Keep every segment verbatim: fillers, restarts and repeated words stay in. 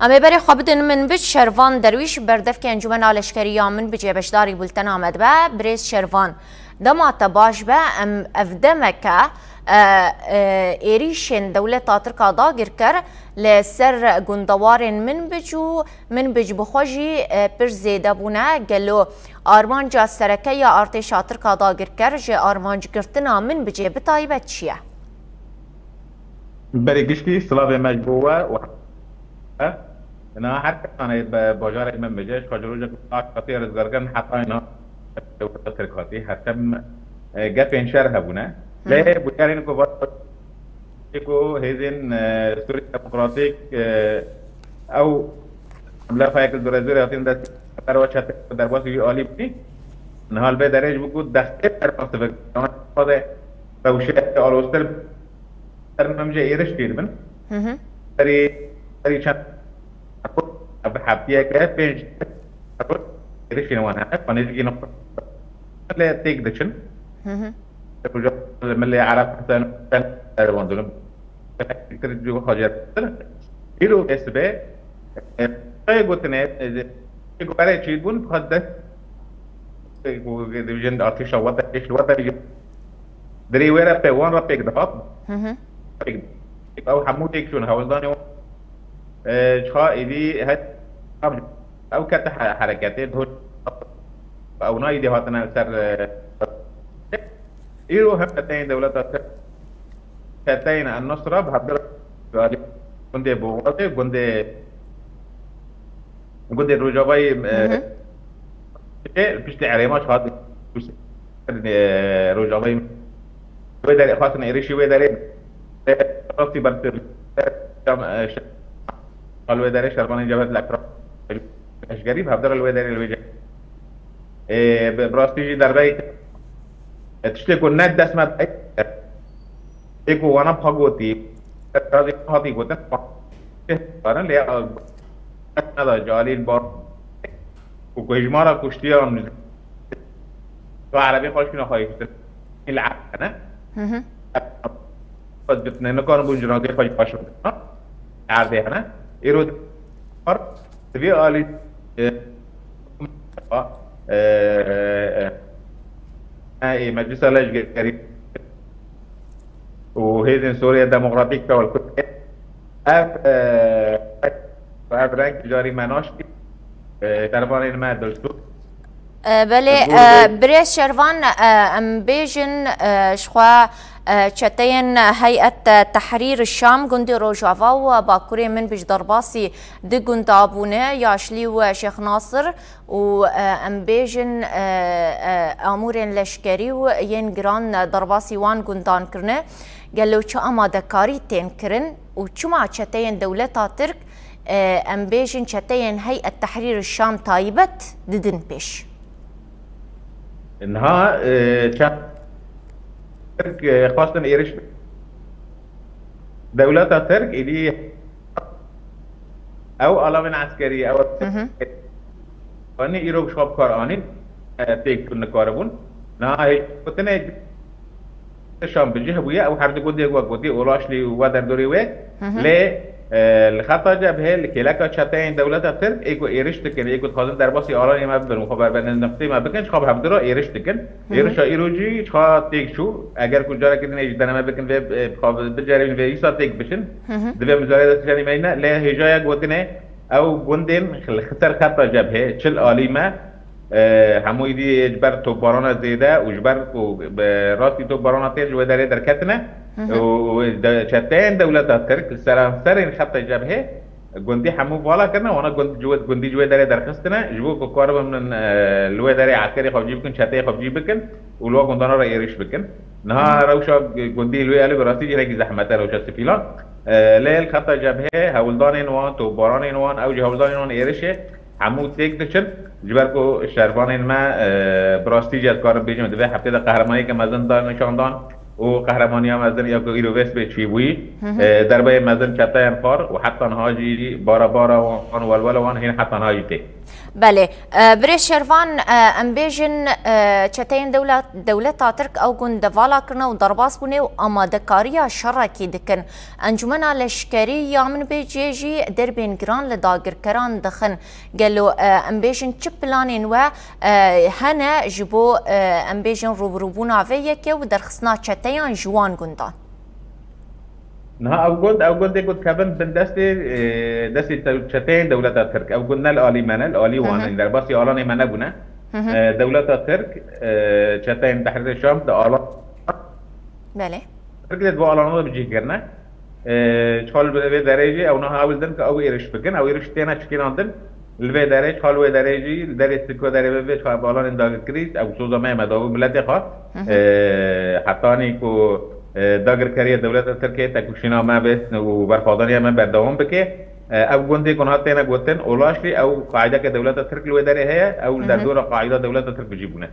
Em ê berê xwe bidin Minbic. Şervan Derwîş, berdevkê Encûmena Leşkerî ya Minbicê beşdarî bultena me dibe. Birêz Şervan, dema te baş be, em ev demeke, e, e, êrîşên dewleta Tirk a dagirker li ser gundewarên Minbic û Minbic bi xwe jî, e, pir zêde bûne. Gelo armanca sereke ya artêşa Tirk a dagirker ji armancgirtina Minbicê bi taybet çi ye? Berê giştî, silavê me ji bo we û he. Niha her kesanê bi bajarek Minbicê, ji xwe ji rojek Tirk hatî rizgarkirin heta niha Tirk hatî. Her tim, e, gefên şer hebûne. Lê bûyerên ku vat ku hêzên, e, Sûriya Demokratîk, e, ew lafayek li Dûrezûrê hatin dest berwa çete derbasî wî alî bû. Niha li vê derê ji bo ku destê derbas dibe, rewşe aloztir Ser Minbicê êriş tê dibin. Hı hı. Serî, serî çend bi heftiyeke pênc êrişên wan hene. Xwe nêzîkî nixwe lê têk diçin. Hı hı. Milê Ereb heta ser wan dûnim. Îro vê sibê, e, gotinê, e, ku berê çî bûn, xwe dest Ku dibêjin artêşa weta, êş li weta jî dirê wê re pê wan re pêk dihat. Hı hı. Pêk, ew hemû têk çûn hewldanê wan. E, çiqa êdî het, ew kete he-, hereketê, ew nayî dê hatine ser, e, Îro him çeteyên dewleta Tirk, çeteyên El-Nusra bi hevdira gundê Boxazê, gundê, gundê Rojavayê, Hı hı. e, piştî Erêmaç hat, e, Rojavayê wê derê xwestin êrişî wê derê, e, rastî ber, e, li wê derê şervanên Cebhet Lekra Leşkerî bi hevdira li wê derê li wê Ê, bi, bi rastî jî derbeyî, e, tiştê ku ne dest me, tê ku wana pa gotî, razî hatî gotin, karin lê, e, dest me da calî bar, ku, ku hejmara kuştiyan, ku erebê xwe şûna xwe yê kuştin, li erd hene. Hı hı. Xwe dibitine, nikarin bûn cinazeyê xwe jî xweş bidin. Erdê hene. Îro di vê alî, e, e, e, e, Meclisa Leşkerî û Hêzên Sûriye Demokratîk tewel kutê. Ev, e, ev reng carî me naşkî. E, dervanên me dilsû. E, belê, Ji bo e, vê birêz Şervan, e, em bêjin, e, ji xwe, e, çeteyên Heyet Tehrîr Şam gundê Rojava û Bakurê Minbic derbasî du gunda bûne, Yaşlî û Şêx Nasir û, e, em bêjin, e, e, amûrên leşkerî û yên giran derbasî wan gundan kirine. Gelo çi amadekarî tên kirin û çima çeteyên dewleta Tirk, e, em bêjin çeteyên Heyet Tehrîr Şam taybet didin pêş? Niha, e, çend Tirk, e, xwestin êriş dewleta Tirk êdî ew alavên eskerî, ew Hı hı. anî îro bi xwe bi kar anîn, e, pêk nikaribûn. Niha hêj gotinê Şam bi cih bûye, ew her du gundê wek gotî Olaşlî û we derdorê wê. Hı hı. Lê, e, li xeta cebhê, li kêleka çeteyên dewleta Tirk, ê ku êriş dikin, ê ku dixwazin derbasî alanê me bibin û xwe berbenê niqtê me bikin, çiqa bi hevdira êriş dikin. Hı hı. Êrişa îro jî çiqa têk çû, eger ku carekê din ê ji deneme bikin vê, e, xwe biceribîn vê îsa têk biçin, Hı hı. divê mijarê de tişanî me ne, lê hêjaya gotinê, ew gundên li ser xeta cebhê, çil alî me, E, hemû êdî ji ber topbarana zêde û ji ber ku bi rastî topbarana tê ji wê derê derketine Hı hı. û de, çeteyên dewleta Tirk li seranserên xeta cebhê gundî hemû vala kirine, wana gund-, ji wê, gundî ji wê derê derxistine, ji bo ku karibin, e, li wê derê eskerê xwe bi cî bikin, çeteyê xwe bi cî bikin û li wa gundana re êrîş bikin. Niha Hı hı. rewşa gundî li wê alî bi rastî jî hinekî zehmet e, rewşa sivîlan. E, lê li xeta cebhê hewldanên wan, topbaranên wan, ew jî hewldanên wan êrişê hemû têk diçin, ji ber ku şervanên me, e, bi rastî jî ez karim bêjim, di vê heftê de qehremaniyeke mezin da nîşan dan û qehremaniya mezin ya ku îro vê sibê çêbûyî, Hı hı. e, derbeyê mezin çeteyên xwar û heta niha jî bara bara wan, welwela wan hîn heta niha jî tê. Belê, e, birêz Şervan, e, em bêjin, e, çeteyên dewlet, dewleta Tirk ew gund devala kirine û derbas bûne û amadekariya şerekî dikin. Encûmena Leşkerî ya Minbicê jî derbên giran li dagirkeran dixin. Gelo, e, em bêjin çi planên we, e, hene ji bo, e, em bêjin rûbirûbûna vê yekê û derxistina çeteyan ji wan gundan? Niha ew gund, ew gundê ku dikevin bin destê, e, destê te-, çeteyên dewleta Tirk. Ew gund ne li alî me ne, li alî wan in. Derbasî alanê me nebûne. E, dewleta Tirk, e, çeteyên Tehrîrê Şam di alan Belê. Tirk de di bo alana de bi cih kirine. E, çal bi vê derê jî ew niha ew din ku ew êriş bikin, ew êriş têne çikînandin. Li vê derê, çal wê derê jî, li derê Tirk wê derê ve vê çal bi alanên dagirkirî, ew soza me ye, me da bû miletê xwe. E, hetanî ku, e, dagirkeriya dewleta Tirkiyê tekoşîna me bê û berxwedaniya me berdewam bike. E, ev gundê ku niha têne gotin, Olaşlî, ew qaîdeke dewleta Tirk li wê derê heye, ew li derdora qaîda dewleta Tirk bi cî bûne.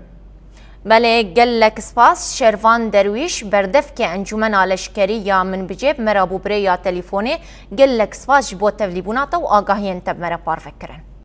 Belê, gelek spas Şervan Derwîş, berdevkê Encûmena Leşkerî ya Minbicê, bi me re bû bi rêya telîfonê. Gelek spas ji bo tevlîbûna te û agahiyên te bi me re parve kirin.